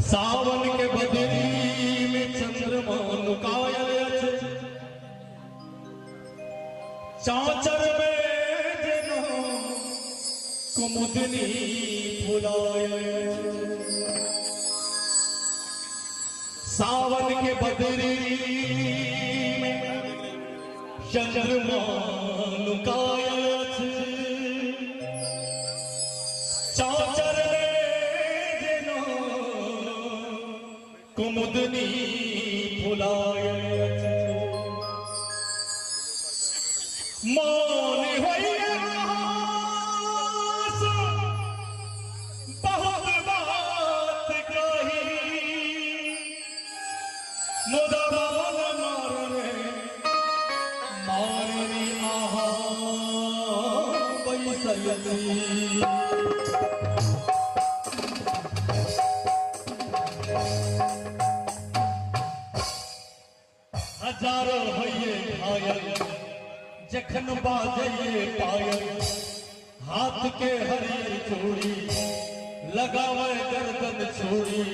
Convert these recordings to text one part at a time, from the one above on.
सावन के बदरी में चंद्रमा नुकायल अछि, चाचर में जेना कुमुदनी फुलायल अछि। सावन के बदरी में चंद्रमा नुकायल अछि, चाचर में जेना कुमुदनी फुलायल अछि। मौन होइए बहुत बात कही, मुदा मन मारने मारनी आहा बैसल छी। हजारों होइए घायल जखन बाजइए पायल, हाथ के हरियर चूड़ी लगावे गर्दन छोड़ी।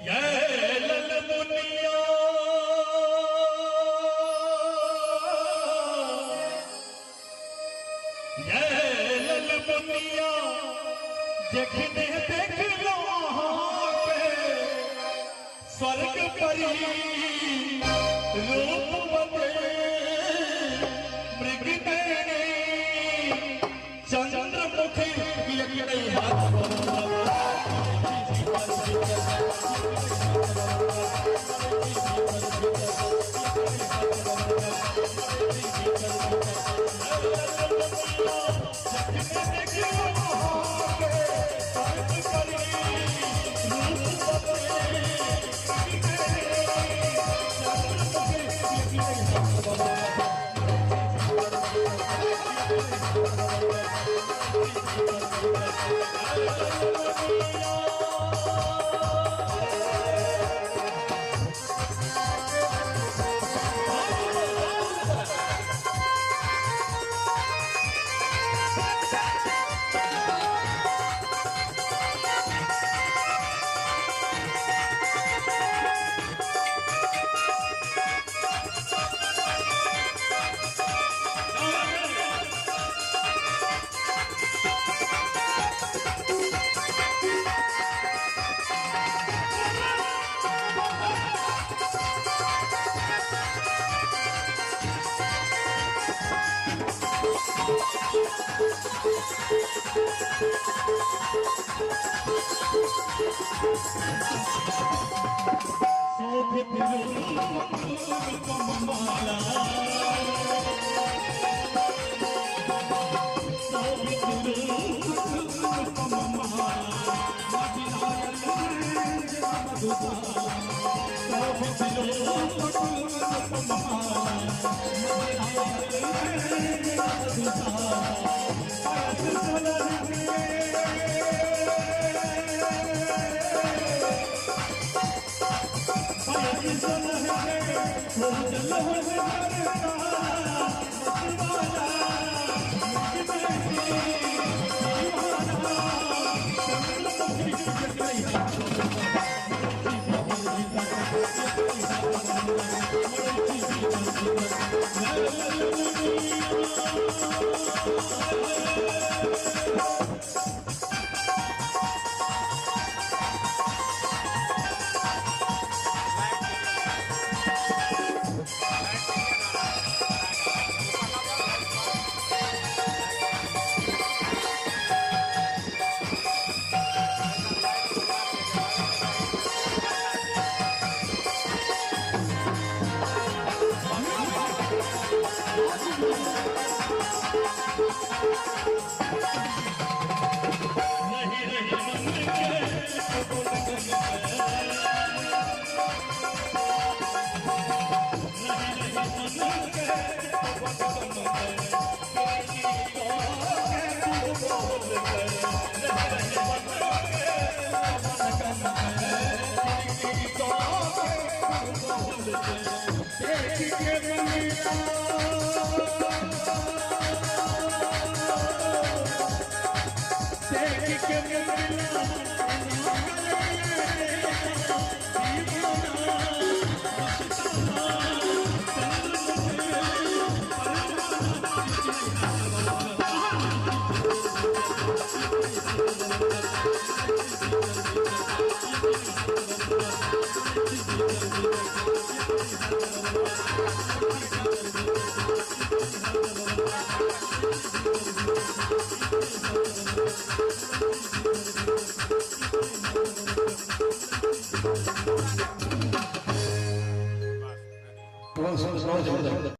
ये ललमुनिया ये ललमुनिया जखने देख लो के स्वर्ग परी रूप बदे मृग नैनी चंद्रमुखी यज्ञ हाथ। शोभित रूप माला, शोभित रूप माला, शोभित रूप माला, देख के